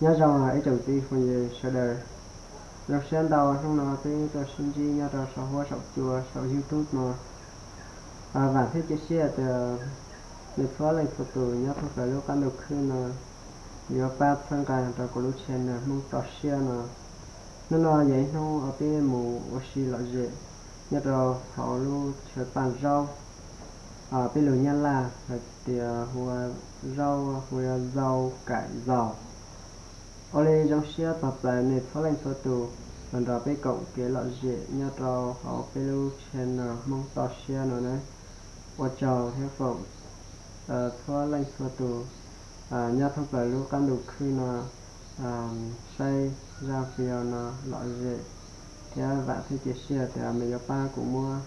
Nyob zoo ib tsoom txiv phooj ywg sawv daws, zoo siab ntau hnub no peb tuaj sib ntsib nyob rau saum huab saum cua saum YouTube no. Vam thiab cia siab tias nej txhua leej txhua tus nyob thoob plaws lub qab ntuj khwb no yuav pab txhawb nqa rau kuv lub channel Hmoob Toj Siab no. Hnub no yog ib hnub uas peb mus ua si lom zem nyob rau hauv lub chaw paj zaub, peb lus Nyab Laj hais tias hu ua zaub, hu ua rau cải rau. Ua li zoo siab tshaj plaws nej txhua leej txhua tus los nrog peb koom kev lom zem nyob rau hauv peb lub channel Hmoob Toj Siab no na. Ua tsaug thiab foom txhua leej txhua tus nyob thoob plaws lub qab ntuj khwb no saib zaj video no lom zem, thiab vam thiab cia siab tias nej yuav pab kuv muab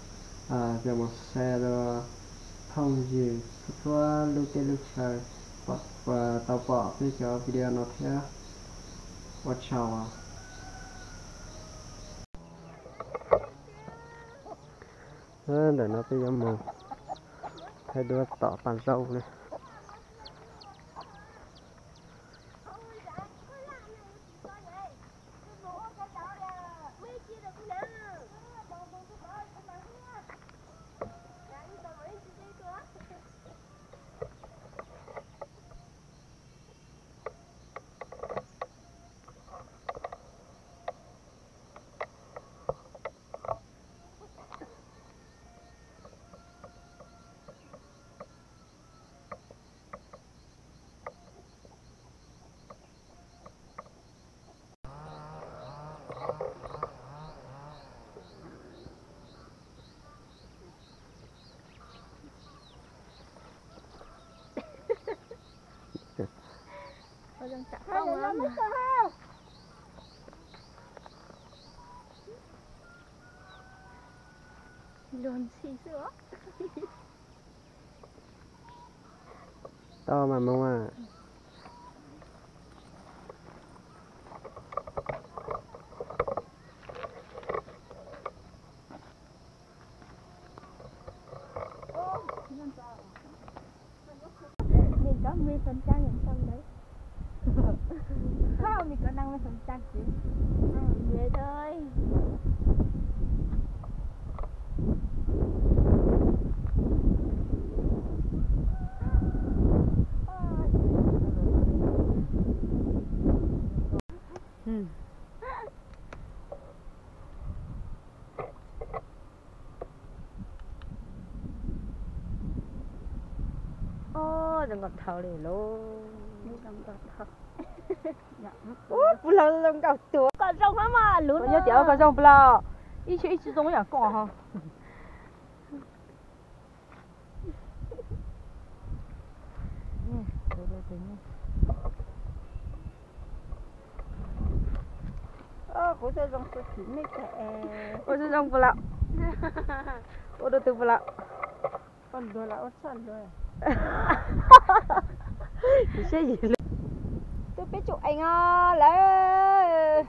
coj mus share rau phooj ywg txhua txhua lub teb lub chaw tau pom peb cov video no thiab. Ua tsaug. Ntawm no peb yuav mus thaij duab tom paj zaub na. Luag ntxhi xwb os. Tau mas mus a. Mình có mười phần trăm nhận phần đấy. Không, mình có năm mươi phần trăm chứ. Mười thôi. Ub, zoo nkauj dhau li lauj. Ub, puas laus zoo nkauj tuaj. Koj zoo mas lub nyob tias koj zoo puas laus. Ib txhia ib txhia zoo yam koj ho. Kuv xav zoo xu kim nej tag es. Ua zoo zoo puas lawm? Ua rau tus puas lawm? Koj luag los ua txhoj luag. Tus peb tsum eev os lawm.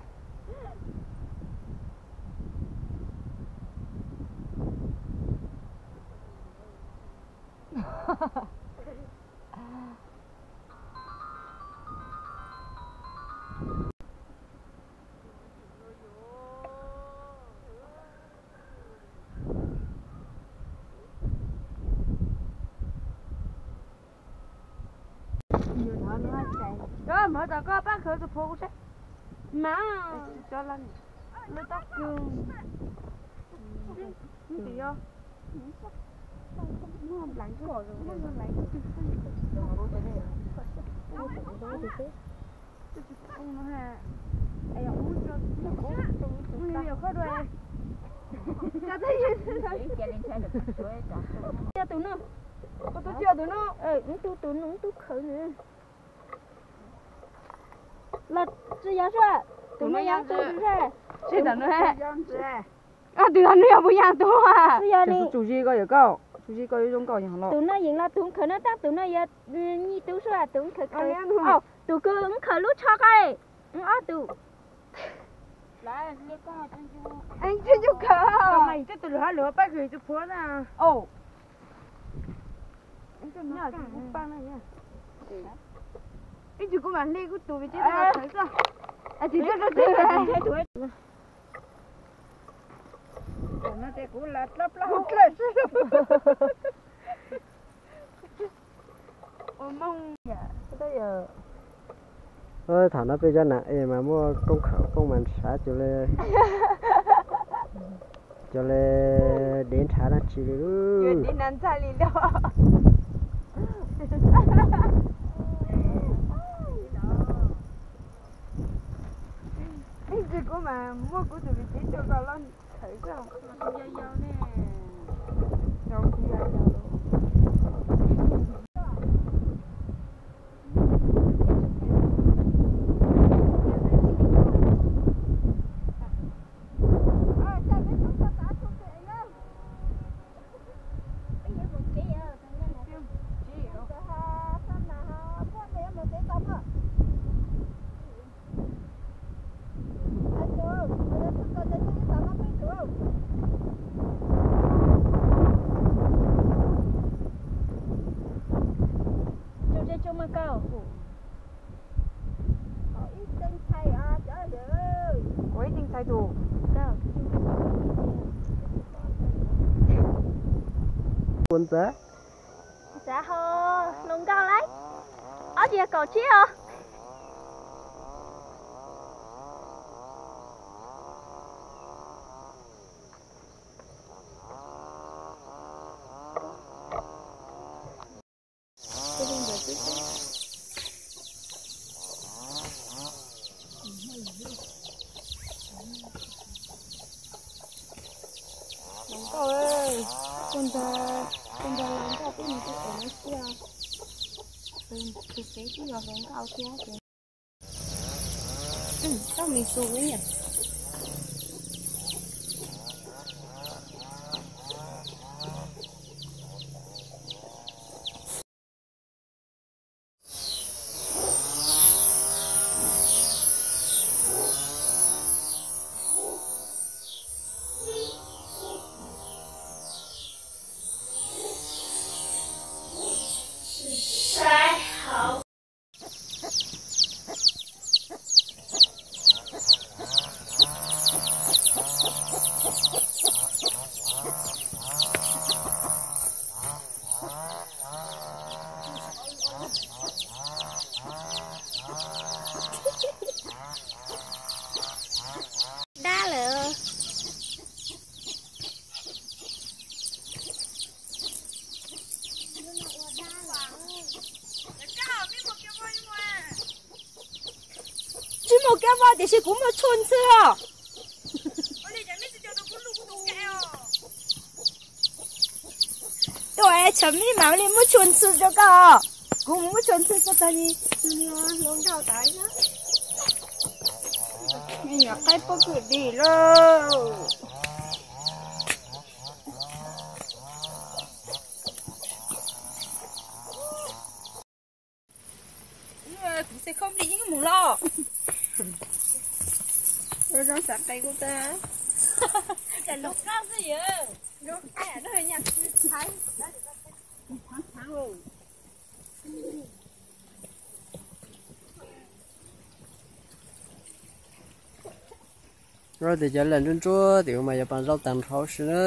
Mov tom koj pab khawv tus phuav kuv saib. Mas lub toj kws. Nws tim yog. Tus no, tus no, tus no, tus khawv nws. Los tsis yog sua, tus no yog tus sua. Tus no yog puas yog tus? Tsuj zis koj yawm koj, tsuj zis koj yuav zoo nkauj yog los. Tus no yeej los tus khawv no tab tus no yog nyias tus sua, tus khawv khawv. Tus kws khawv lub tsho koj. Ob tus. Tus lwm hab lwm pab khawv tus phuav na. Ib ntsis kuv mam hle kuv tus vim tseb tuaj los thawv xwb. Tsis tuaj, tuaj, tuaj. Kuv lam dlab plab hauv dlawg xwb. Ua mooj. Thaum no peb cov nam es mas muaj koob khaum poob mas ntshav cuag li, cuag li dev ntshav dab tsi li. Ib ntsis kuv mam muab kuv tus vim tseb tuaj los thawv xwb. Ua ib teev txhais tus. Ua ntxav. Ntxav ho hluas nkauj lauj. Ob tiag kaum tsib os. Hluas nkauj, tuaj nrog, tuaj nrog hluas nkauj peb mus tuaj ua no xwb. Tus pem twb yog hluas nkauj thiab ces. Tau me su na. Dab lawm. Tsis muaj kab mob tiam sis kuv muaj tshuaj ntxhw os. Tuaj es tshav mib mas li muab tshuaj ntxhw rau koj. Kuv mus muab tshuaj ntxhw rau tag li. Me nyuam qaib pob kws dim lauj. Kuv xav khaub nplig ib mus los. Zoo xav qe kuv tag. Zoo qe xwb yog. Rau tias cov liaj ntsuab ntsuab tim ub mas yuav pas zaub tag nrho si na.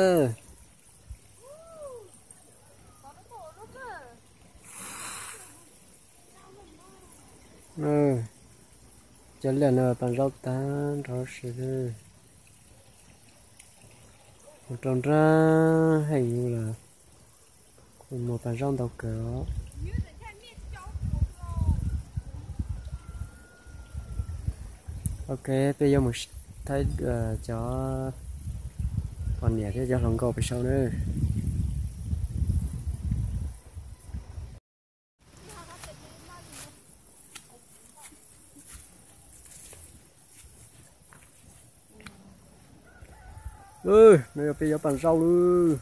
Cov liaj no pas zaub tag nrho si na. Mus rau nrab heej lawm, mus pas zaub ntau kawg os. Ok, peb yuav mus thaij cov poj niam thiab cov hluas nkauj pem saud na. No yog peb yuav pas zaub lawm.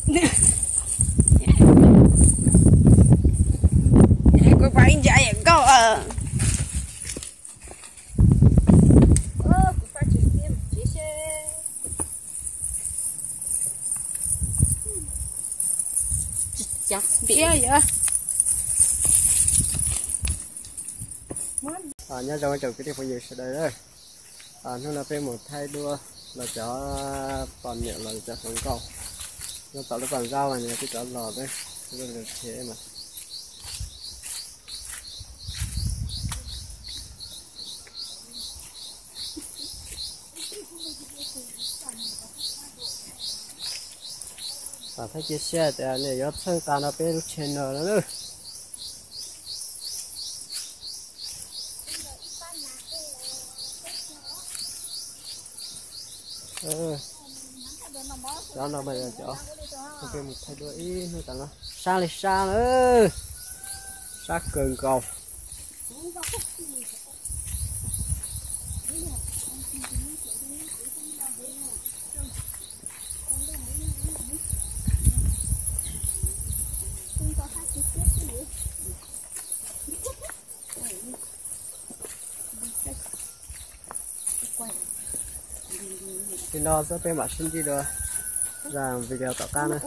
Kuv pab ib ntsais yam nkauj. Nyob zoo cov kwv tij phooj ywg sawv daws. Hnub no peb mus thaij dua los cov pos niam los cov hluas nkauj, nyob tom lub pas zaj mas nws twb rov los peb, lub lw phem mas. Thaij cia siab tias nws yuav txheej qas no peb lub channel no na. Cov no mas yog cov peb mus thaij dua ib hnub tas no, sab li sab na, sab kawg nkaus. Li no xwb peb mam sib ntsib dua zaj video tom qab na.